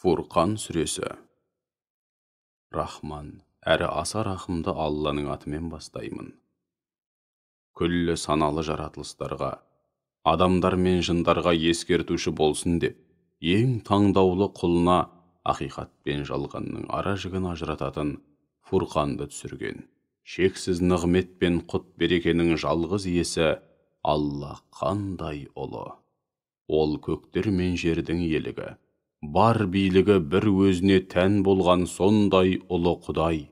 Фурқан сүресі. Рахман, әрі аса рахымды Алланың атымен бастаймын. Күллі саналы жаратылыстарға, адамдар мен жындарға ескертуші болсын деп, ең таңдаулы құлына ақиқат пен жалғанның ара жігін ажырататын Фурқанды түсірген. Шексіз нығмет пен құт берекенің жалғыз иесі Алла қандай ұлы. Ол көктер мен жердің иелігі, бар билігі бір өзіне тән болған сондай ұлы Құдай.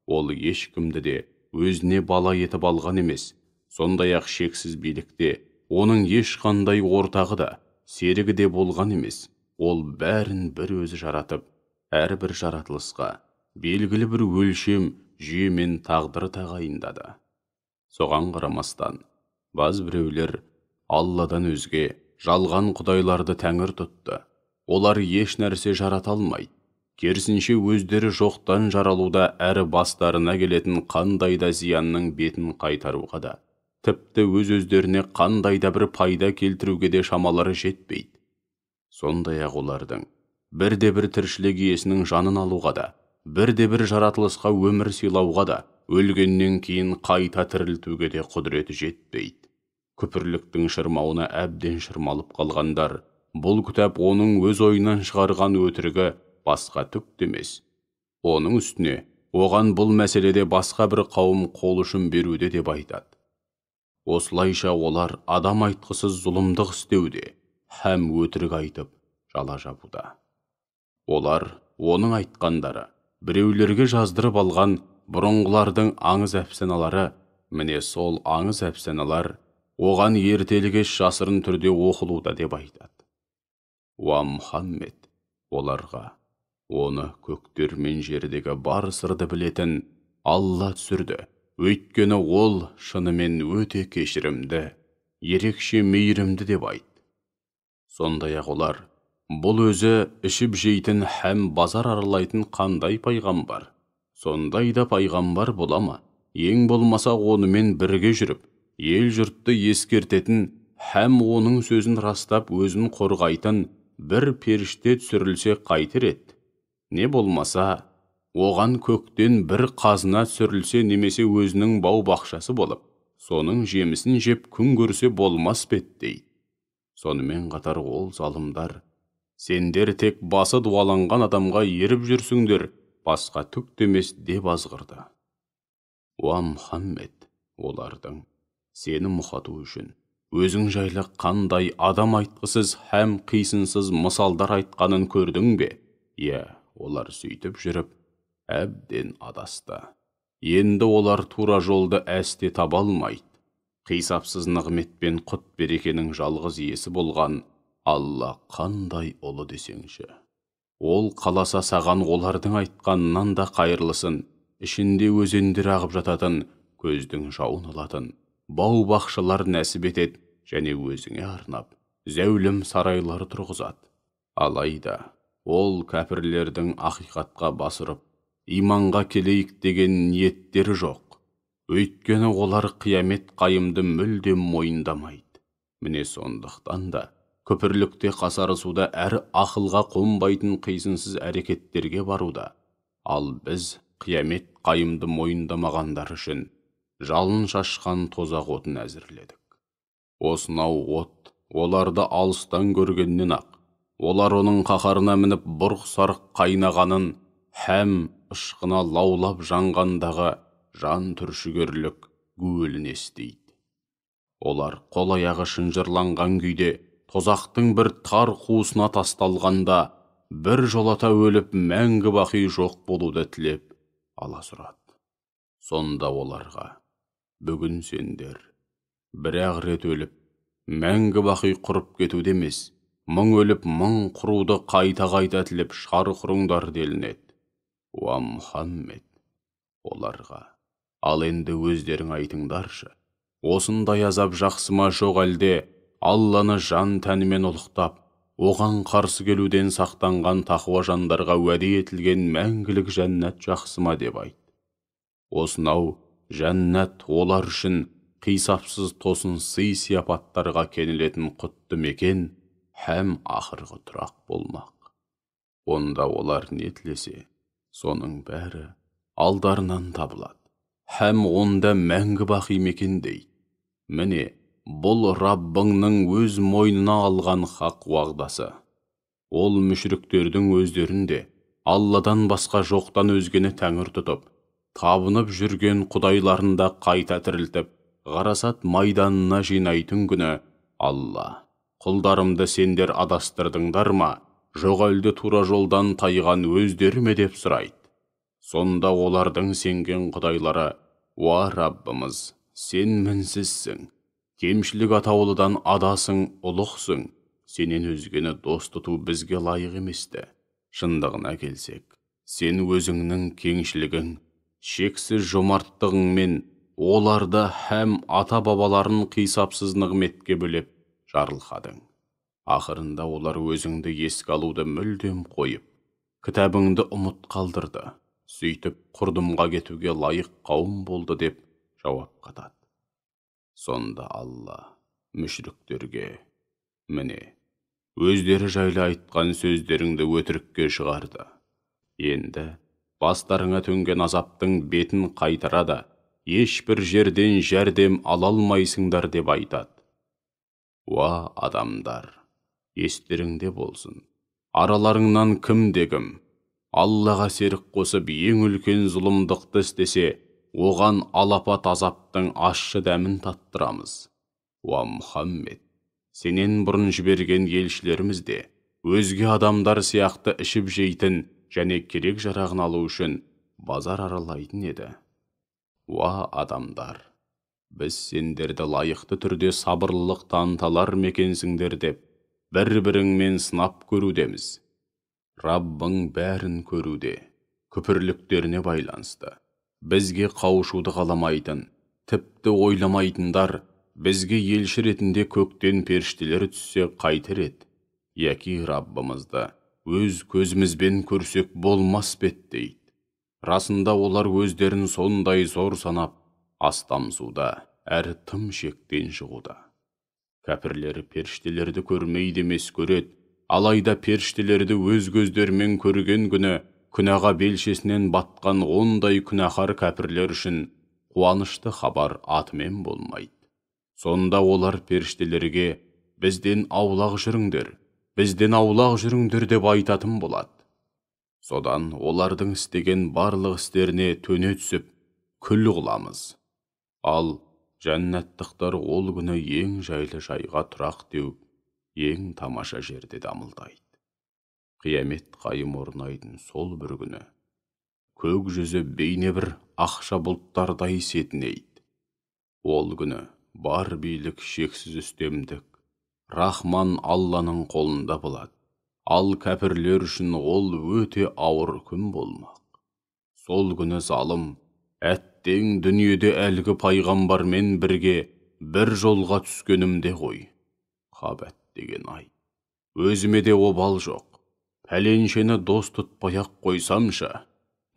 Ол ешкімді де өзіне бала етіп алған емес, сондай-ақ шексіз билікте оның ешқандай ортағы да, серігі де болған емес. Ол бәрін бір өзі жаратып, әрбір жаратылысқа белгілі бір өлшем, жүйе мен тағдыр тағайындады. Соған қарамастан, баз біреулер Алладан өзге жалған құдайларды тәңір тұтты. Олар еш нәрсе жарата алмайды. Керісінше өздері жоқтан жаралуда әрі бастарына келетін қандай да зиянның бетін қайтаруға да, тіпті өз-өздеріне қандай да бір пайда келтіруге де шамалары жетпейді. Сондай-ақ олардың бірде-бір тіршілік иесінің жанын алуға да, бірде-бір жаратылысқа өмір сыйлауға да, өлгеннен кейін қайта тірілтуге де құдіреті жетпейді. Күпірліктің шырмауына әбден шырмалып қалғандар, бұл кітап оның өз ойынан шығарған өтірігі, басқа түк те емес. Оның үстіне оған бұл мәселеде басқа бір қауым қол ұшын беруде деп айтады. Осылайша олар адам айтқысыз зұлымдық істеуде, һәм өтірік айтып жала жабуда. Олар оның айтқандары біреулерге жаздырып алған бұрынғылардың аңыз әфсаналары, міне сол аңыз әфсаналар оған ертелі-кеш жасырын түрде оқылуда деп айтады. Уа Мұхаммед, оларға оны көктер мен жердегі бар сырды білетін Алла түсірді, өйткені ол шынымен өте кешірімді, ерекше мейірімді деп айт. Сондай-ақ олар, бұл өзі ішіп жейтін һәм базар аралайтын қандай пайғамбар? Сондай да пайғамбар бола ма? Ең болмаса онымен бірге жүріп, ел жұртты ескертетін һәм оның сөзін растап өзін қорғайтын бір періште түсірілсе қайтер еді? Не болмаса, оған көктен бір қазына түсірілсе немесе өзінің бау-бақшасы болып, соның жемісін жеп күн көрсе болмас па еді дейді. Сонымен қатар ол залымдар, сендер тек басы дуаланған адамға еріп жүрсіңдер, басқа түк те емес деп азғырды. Уа Мұхаммед, олардың сені мұқату үшін өзің жайлы қандай адам айтқысыз һәм қисынсыз мысалдар айтқанын көрдің бе? Иә, олар сөйтіп жүріп әбден адасты. Енді олар тура жолды әсте таба алмайды. Қисапсыз нығмет пен құт берекенің жалғыз иесі болған Алла қандай ұлы десеңші. Ол қаласа саған олардың айтқанынан да қайырлысын, ішінде өзендер ағып жататын, көздің жауын алатын, бау-бақшалар нәсіп етеді және өзіңе арнап зәулім сарайлар тұрғызады. Алайда ол кәпірлердің ақиқатқа басырып, иманға келейік деген ниеттері жоқ. Өйткені олар қиямет қайымды мүлдем мойындамайды. Міне сондықтан да күпірлікте қасарысуда әрі ақылға қонбайтын қисынсыз әрекеттерге баруда. Ал біз қиямет қайымды мойындамағандар үшін жалын шашқан тозақ отын әзірледік. Осынау от оларды алыстан көргеннен ақ, олар оның қаһарына мініп бұрқ-сарқ қайнағанын һәм ышқына лаулап жанғандағы жан түршігерлік гуілін естиді. Олар қол аяғы шынжырланған күйде тозақтың бір тар қуысына тасталғанда бір жолата өліп мәңгі бақи жоқ болуды тілеп аласұрады. Сонда оларға, бүгін сендер бір-ақ рет өліп, мәңгі бақи құрып кетуді емес, мың өліп мың құруды қайта-қайта тілеп шарқ ұрыңдар делінеді. Уа Мұхаммед, оларға, ал енді өздерің айтыңдаршы, осындай азап жақсы ма, жоқ әлде Алланы жан тәнімен ұлықтап, оған қарсы келуден сақтанған тақуа жандарға уәде етілген мәңгілік жәннат жақсы ма деп айт. Осынау жәннат олар үшін қисапсыз тосын сый-сияпаттарға кенелетін құтты мекен һәм ақырғы тұрақ болмақ. Онда олар не тілесе, соның бәрі алдарынан табылады. Һәм онда мәңгі бақи мекендейді. Міне, бұл Раббыңның өз мойнына алған хақ уағдасы. Ол мүшриктердің өздерін де Алладан басқа жоқтан өзгені тәңір тұтып, табынып жүрген құдайларын да қайта тірілтіп, ғарасат майданына жинайтын күні Алла, құлдарымды сендер адастырдыңдар ма, жоқ әлде тура жолдан тайған өздері ме деп сұрайды. Сонда олардың сенген құдайлары, уа Раббымыз, сен мінсізсің, кемшілік атаулыдан адасың, ұлықсың, сенен өзгені дос тұту бізге лайық еместі. Шындығына келсек, сен өзіңнің кеңшілігің, шексіз жомарттығыңмен оларды һәм ата-бабаларын қисапсыз нығметке бөлеп жарылқадың. Ақырында олар өзіңді еске алуды мүлдем қойып, кітабыңды ұмыт қалдырды. Сөйтіп құрдымға кетуге лайық қауым болды деп жауап қатады. Сонда Алла мүшриктерге, міне, өздері жайлы айтқан сөздеріңді өтірікке шығарды. Енді бастарыңа төнген азаптың бетін қайтарады, ешбір жерден жәрдем ала алмайсыңдар деп айтады. Уа адамдар, естеріңде болсын, араларыңнан кімде-кім Аллаға серік қосып ең үлкен зұлымдықты істесе, оған алапат азаптың ащы дәмін таттырамыз. Уа Мұхаммед, сенен бұрын жіберген елшілеріміз де өзге адамдар сияқты ішіп жейтін және керек жарағын алу үшін базар аралайтын еді. Уа адамдар, біз сендерді лайықты түрде сабырлылық таныталар мекенсіңдер деп бір-біріңмен сынап көрудеміз. Раббың бәрін көруде, күпірліктеріне байланысты. Бізге қауышуды қаламайтын, тіпті ойламайтындар, бізге елші ретінде көктен періштелер түссе қайтер еді. Яки Раббымызды өз көзімізбен көрсек болмас бет дейді. Расында олар өздерін сондай зор санап, астамсуда, әрі тым шектен шығуда. Кәпірлер періштелерді көрмейді емес көреді, алайда періштелерді өз көздерімен көрген күні күнәға белшесінен батқан ондай күнәһар кәпірлер үшін қуанышты хабар атымен болмайды. Сонда олар періштелерге бізден аулақ жүріңдер, бізден аулақ жүріңдер деп айтатын болады. Содан олардың істеген барлық істеріне төне түсіп, күл қыламыз. Ал жәннаттықтар ол күні ең жайлы жайға тұрақ теуіп, ең тамаша жерде дамылдайды. Қиямет қайым орнайтын сол бір күні көк жүзі бейне бір ақша бұлттардай сетінейді. Ол күні бар билік шексіз үстемдік Рахман Алланың қолында болады. Ал кәпірлер үшін ол өте ауыр күн болмақ. Сол күні залым, әттең дүниеде әлгі пайғамбармен бірге бір жолға түскенімде ғой. Қабат деген ай, өзіме де обал жоқ. Пәленшені дос тұтпай-ақ қойсамшы,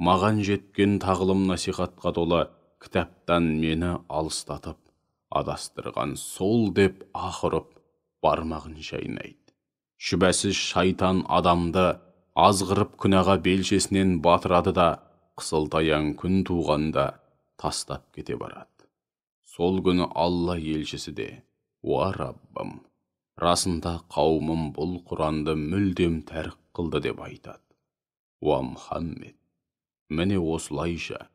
маған жеткен тағылым насихатқа толы кітаптан мені алыстатып, адастырған сол деп ах ұрып, бармағын шайнайды. Шүбәсіз шайтан адамды азғырып күнәға белшесінен батырады да, қысылтаяң күн туғанда тастап кете барады. Сол күні Алла елшісі де, уа Раббым, расында қауымым бұл Құранды мүлдем тәрк қылды деп айтады. Уа Мұхаммед, міне осылайша,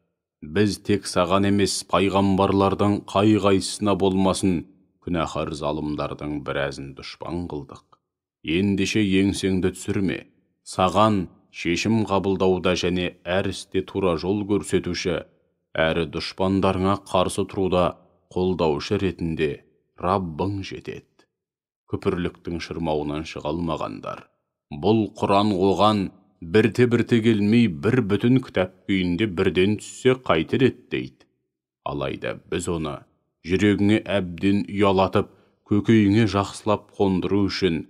біз тек саған емес пайғамбарлардың қай-қайсысына болмасын күнәһар залымдардың біразын дұшпан қылдық. Ендеше еңсеңді түсірме, саған шешім қабылдауда және әр істе тура жол көрсетуші, әрі дұшпандарыңа қарсы тұруда қолдаушы ретінде Раббың жетеді. Күпірліктің шырмауынан шыға алмағандар, бұл Құран оған бірте-бірте келмей бір бүтін кітап күйінде бірден түссе қайтер еді дейді. Алайда біз оны жүрегіңе әбден ұялатып, көкейіңе жақсылап қондыру үшін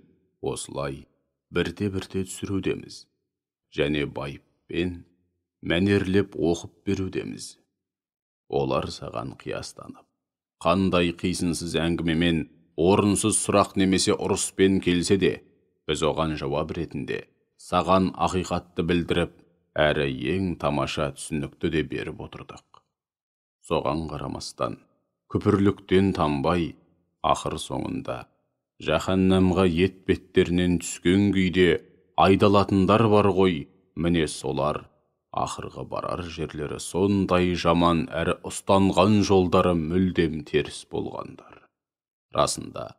осылай бірте-бірте түсірудеміз және байыппен мәнерлеп оқып берудеміз. Олар саған қиястанып, қандай қисынсыз әңгімемен, орынсыз сұрақ немесе ұрыспен келсе де, біз оған жауап ретінде саған ақиқатты білдіріп, әрі ең тамаша түсінікті де беріп отырдық. Соған қарамастан, күпірліктен танбай, ақыр соңында жаһаннамға ет беттерінен түскен күйде айдалатындар бар ғой, міне солар ақырғы барар жерлері сондай жаман әрі ұстанған жолдары мүлдем теріс болғандар. Расында,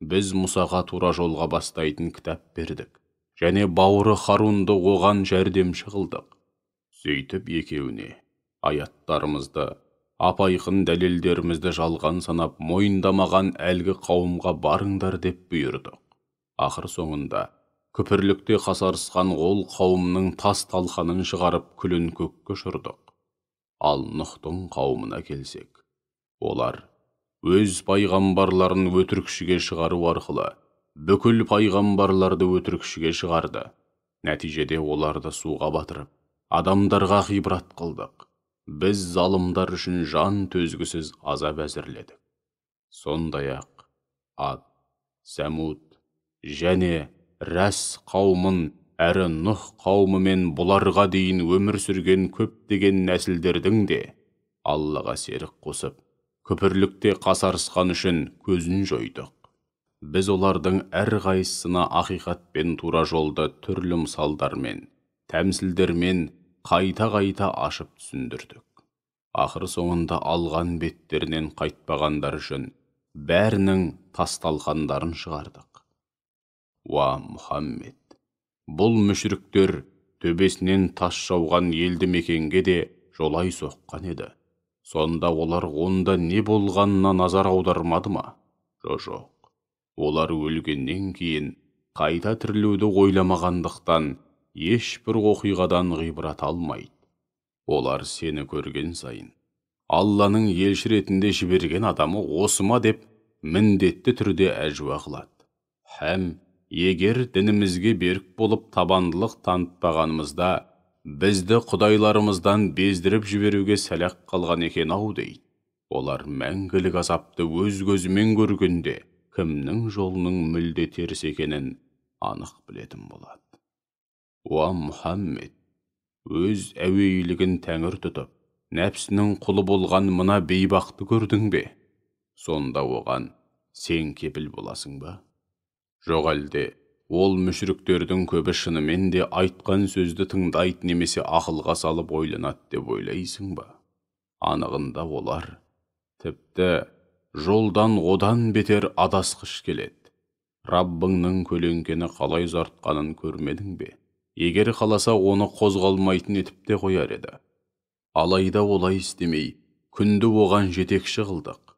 біз Мұсаға тура жолға бастайтын кітап бердік және бауыры Харунды оған жәрдемші қылдық. Сөйтіп екеуіне аяттарымызды, апайқын дәлелдерімізді жалған санап мойындамаған әлгі қауымға барыңдар деп бұйырдық. Ақыр соңында күпірлікте қасарысқан ол қауымның тас талқанын шығарып күлін көкке ұшырдық. Ал Нұхтың қауымына келсек, олар өз пайғамбарларын өтірікшіге шығару арқылы бүкіл пайғамбарларды өтірікшіге шығарды. Нәтижеде оларды суға батырып, адамдарға ғибрат қылдық. Біз залымдар үшін жан төзгісіз азап әзірледік. Сондай-ақ Ад, Сәмуд және Рәс қауымын әрі Нұх қауымымен бұларға дейін өмір сүрген көптеген нәсілдердің де Аллаға серік қосып, күпірлікте қасарысқан үшін көзін жойдық. Біз олардың әрқайсысына ақиқат пен тура жолды түрлі мысалдармен, тәмсілдермен қайта-қайта ашып түсіндірдік. Ақыр соңында алған беттерінен қайтпағандар үшін бәрінің тас-талқандарын шығардық. Уа Мұхаммед, бұл мүшриктер төбесінен тас жауған елді мекенге де жолай соққан еді. Сонда олар онда не болғанына назар аудармады ма? Жоқ. Олар өлгеннен кейін қайта тірілуді ойламағандықтан ешбір оқиғадан ғибрат алмайды. Олар сені көрген сайын Алланың елші ретінде жіберген адамы осы ма деп міндетті түрде әжуа қылады. Һәм егер дінімізге берік болып табандылық танытпағанымызда, бізді құдайларымыздан бездіріп жіберуге сәләқ қалған екен ау дейді. Олар мәңгілік азапты өз көзімен көргенде кімнің жолының мүлде теріс екенін анық білетін болады. Уа Мұхаммед, өз әуейілігін тәңір тұтып, нәпсінің құлы болған мына бейбақты көрдің бе? Сонда оған сен кепіл боласың ба? Жоқ әлде ол мүшриктердің көбі шынымен де айтқан сөзді тыңдайды немесе ақылға салып ойланады деп ойлайсың ба? Анығында олар тіпті жолдан одан бетер адасқыш келеді. Раббыңның көлеңкені қалай ұзартқанын көрмедің бе? Егер қаласа оны қозғалмайтын етіп те қояр еді. Алайда олай істемей, күнді оған жетекші қылдық.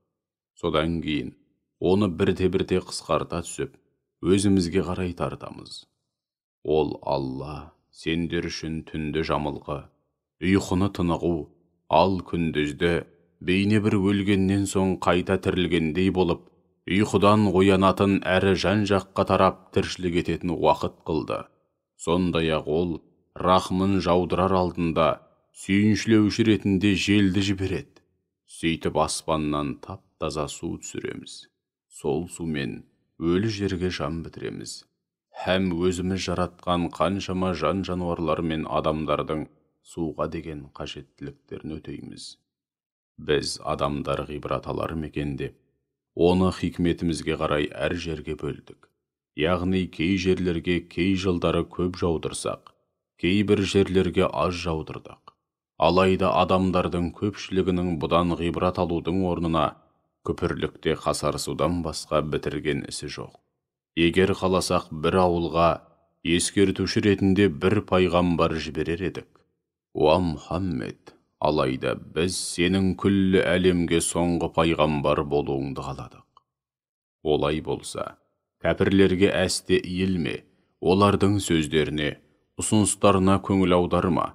Содан кейін оны бірте-бірте қысқарта түсіп, өзімізге қарай тартамыз. Ол Алла сендер үшін түнді жамылғы, ұйқыны тынығу, ал күндізді бейне бір өлгеннен соң қайта тірілгендей болып, ұйқыдан оянатын әрі жан-жаққа тарап тіршілік ететін уақыт қылды. Сондай-ақ ол рахмын жаудырар алдында сүйіншілеуші ретінде желді жібереді. Сөйтіп аспаннан тап-таза су түсіреміз. Сол сумен өлі жерге жан бітіреміз. Һәм өзіміз жаратқан қаншама жан-жануарлар мен адамдардың суға деген қажеттіліктерін өтейміз. Біз адамдар ғибрат алар ма екен деп, оны хикметімізге қарай әр жерге бөлдік. Яғни кей жерлерге кей жылдары көп жаудырсақ, кейбір жерлерге аз жаудырдық. Алайда адамдардың көпшілігінің бұдан ғибрат алудың орнына күпірлікте қасарысудан басқа бітірген ісі жоқ. Егер қаласақ бір ауылға ескертуші ретінде бір пайғамбар жіберер едік. Уа Мұхаммед, алайда біз сенің күллі әлемге соңғы пайғамбар болуыңды қаладық. Олай болса, кәпірлерге әсте иілме, олардың сөздеріне, ұсыныстарына көңіл аударма.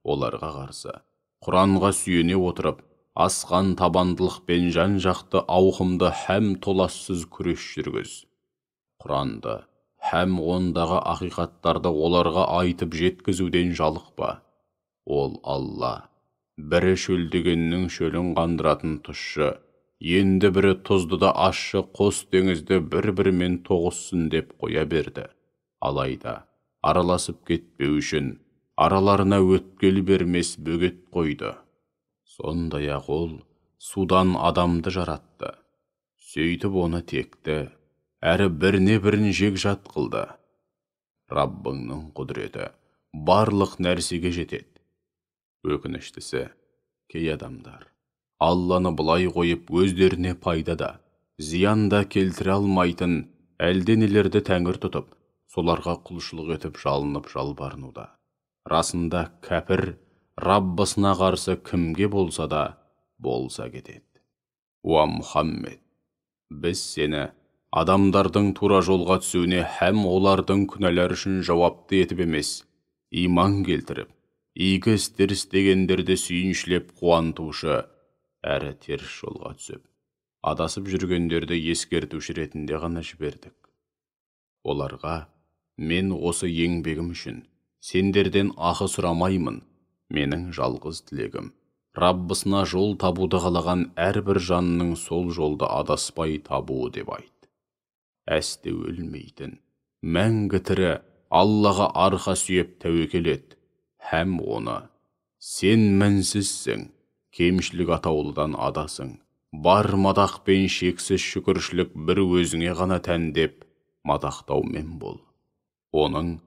Оларға қарсы Құранға сүйене отырып, асқан табандылықпен жан-жақты ауқымды һәм толассыз күрес жүргіз. Құранды һәм ондағы ақиқаттарды оларға айтып жеткізуден жалықпа. Ол Алла, бірі шөлдегеннің шөлін қандыратын тұщы, енді бірі тұзды да ащы қос теңізді бір-бірімен тоғыссын деп қоя берді. Алайда араласып кетпеу үшін араларына өткел бермес бөгет қойды. Сондай-ақ ол судан адамды жаратты. Сөйтіп оны текті, әрі біріне-бірін жекжат қылды. Раббыңның құдіреті барлық нәрсеге жетеді. Өкініштісі, кей адамдар Алланы былай қойып өздеріне пайда да, зиян да келтіре алмайтын әлденелерді тәңір тұтып, соларға құлшылық етіп жалынып жалбарынуда. Расында кәпір Раббысына қарсы кімге болса да болса кетеді. Уа Мұхаммед, біз сені адамдардың тура жолға түсуіне һәм олардың күнәлары үшін жауапты етіп емес, иман келтіріп, игі істер істегендерді сүйіншілеп қуантушы, әрі теріс жолға түсіп, адасып жүргендерді ескертуші ретінде ғана жібердік. Оларға, мен осы еңбегім үшін сендерден ақы сұрамаймын, менің жалғыз тілегім, Раббысына жол табуды қалаған әрбір жанның сол жолды адаспай табуы деп айт. Әсте өлмейтін, мәңгі тірі Аллаға арқа сүйеп тәуекел ет, һәм оны, сен мінсізсің, кемшілік атаулыдан адасың, бар мадақ пен шексіз шүкіршілік бір өзіңе ғана тән деп мадақтаумен бол. Оның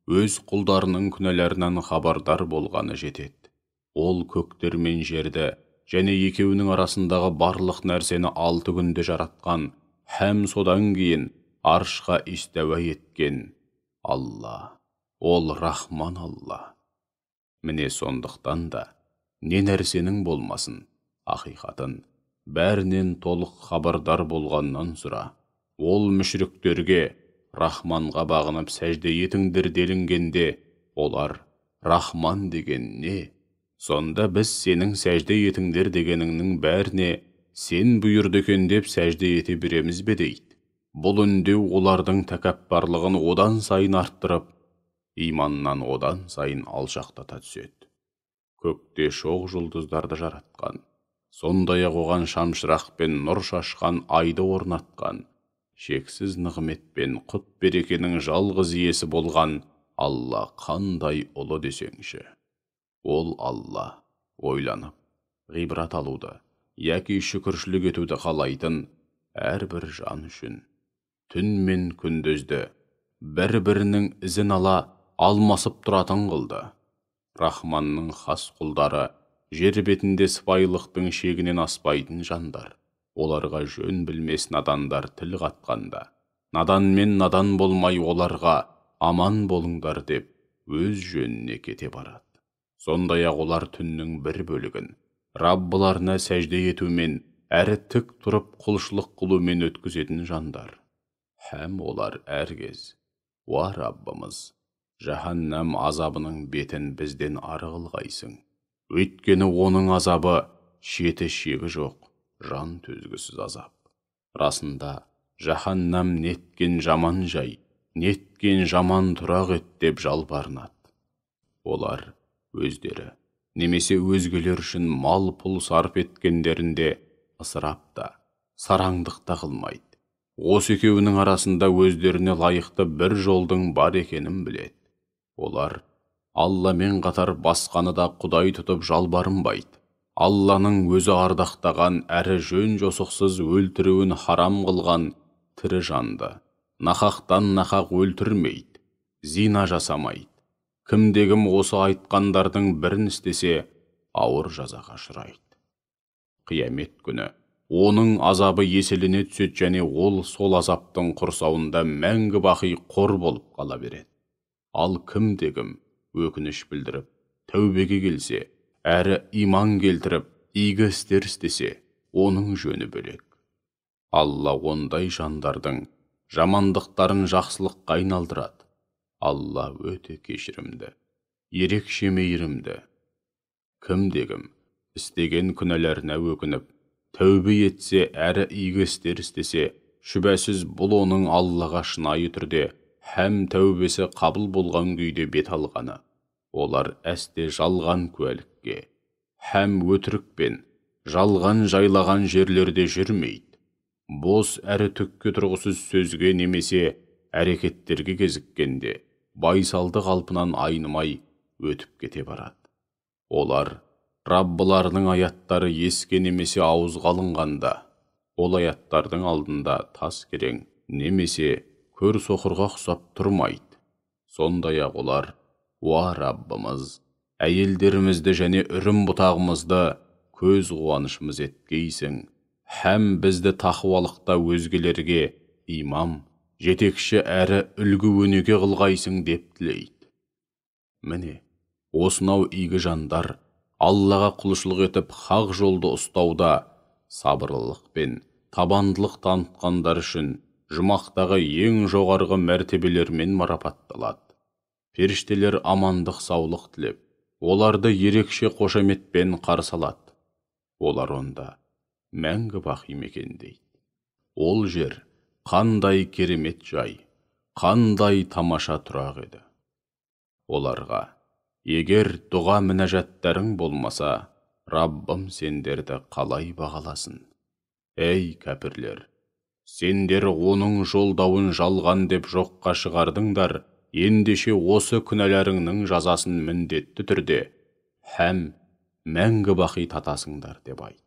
өз құлдарының күнәларынан хабардар болғаны жетеді. Ол көктер мен жерді және екеуінің арасындағы барлық нәрсені 6 күнде жаратқан, һәм содан кейін аршқа истәуә еткен Алла, ол Рахман Алла. Міне сондықтан да не нәрсенің болмасын, ақиқатын бәрінен толық хабардар болғаннан сұра. Ол мүшриктерге Рахманға бағынып сәжде етіңдер делінгенде, олар Рахман деген не? Сонда біз сенің сәжде етіңдер дегеніңнің бәріне сен бұйырды екен деп сәжде ете береміз бе дейді. Бұл үндеу олардың тәкаппарлығын одан сайын арттырып, иманнан одан сайын алшақтата түседі. Көкте шоқ жұлдыздарды жаратқан, сондай-ақ оған шамшырақ пен нұр шашқан айды орнатқан, шексіз нығмет пен құт берекенің жалғыз иесі болған Алла қандай ұлы десеңші. Ол Алла ойланып, ғибрат алуды, яки шүкіршілік етуді қалайтын әрбір жан үшін. Түн мен күндізді бір-бірінің ізін ала алмасып тұратын қылды. Рахманның хас құлдары жер бетінде сыпайылықтың шегінен аспайтын жандар. Оларға жөн білмес надандар тіл қатқанда, наданмен надан болмай оларға аман болыңдар деп өз жөніне кете барады. Сондай-ақ олар түннің бір бөлігін Раббыларына сәжде етумен, әрі тік тұрып құлшылық қылумен өткізетін жандар. Һәм олар әркез, уа Раббымыз, жаһаннам азабының бетін бізден ары қылғайсың. Өйткені оның азабы шеті шегі жоқ, жан төзгісіз азап. Расында, жаһаннам неткен жаман жай, неткен жаман тұрақ ет деп жалбарынады. Олар өздері немесе өзгелер үшін мал пұл сарп еткендерінде ысырап та, сараңдық та қылмайды. Осы екеуінің арасында өздеріне лайықты бір жолдың бар екенін біледі. Олар Алламен қатар басқаны да құдай тұтып жалбарынбайды. Алланың өзі ардақтаған әрі жөн жосықсыз өлтіруін харам қылған тірі жанды нақақтан нақақ өлтірмейді, зина жасамайды. Кімде-кім осы айтқандардың бірін істесе, ауыр жазаға ұшырайды. Қиямет күні оның азабы еселене түседі және ол сол азаптың құрсауында мәңгі бақи қор болып қала береді. Ал кімде-кім өкініш білдіріп, тәубеге келсе, әрі иман келтіріп, игі істер істесе, оның жөні бөлек. Алла ондай жандардың жамандықтарын жақсылыққа айналдырады. Алла өте кешірімді, ерекше мейірімді. Кімде-кім істеген күнәларына өкініп, тәубе етсе, әрі игі істер істесе, шүбәсіз бұл оның Аллаға шынайы түрде һәм тәубесі қабыл болған күйде бет алғаны. Олар әсте жалған куәлікке, һәм өтірікпен жалған жайлаған жерлерде жүрмейді. Бос әрі түкке тұрғысыз сөзге немесе әрекеттерге кезіккенде, байсалды қалпынан айнымай өтіп кете барады. Олар Раббыларының аяттары еске немесе ауызға алынғанда, ол аяттардың алдында тас керең немесе көр соқырға ұқсап тұрмайды. Сондай-ақ олар: «Уа Раббымыз, әйелдерімізді және үрім бұтағымызды көз қуанышымыз еткейсің, һәм бізді тақуалықта өзгелерге имам, жетекші әрі үлгі өнеге қылғайсың» деп тілейді. Міне, осынау игі жандар Аллаға құлшылық етіп, хақ жолды ұстауда сабырлылық пен табандылық танытқандар үшін жұмақтағы ең жоғарғы мәртебелермен марапатталады. Періштелер амандық саулық тілеп, оларды ерекше қошеметпен қарсы алады. Олар онда мәңгі бақи мекендейді. Ол жер қандай керемет жай, қандай тамаша тұрақ еді. Оларға: «Егер дұға мінәжаттарың болмаса, Раббым сендерді қалай бағаласын? Ей, кәпірлер, сендер оның жолдауын жалған деп жоққа шығардыңдар, ендеше осы күнәларыңның жазасын міндетті түрде һәм мәңгі бақи татасыңдар» деп айт.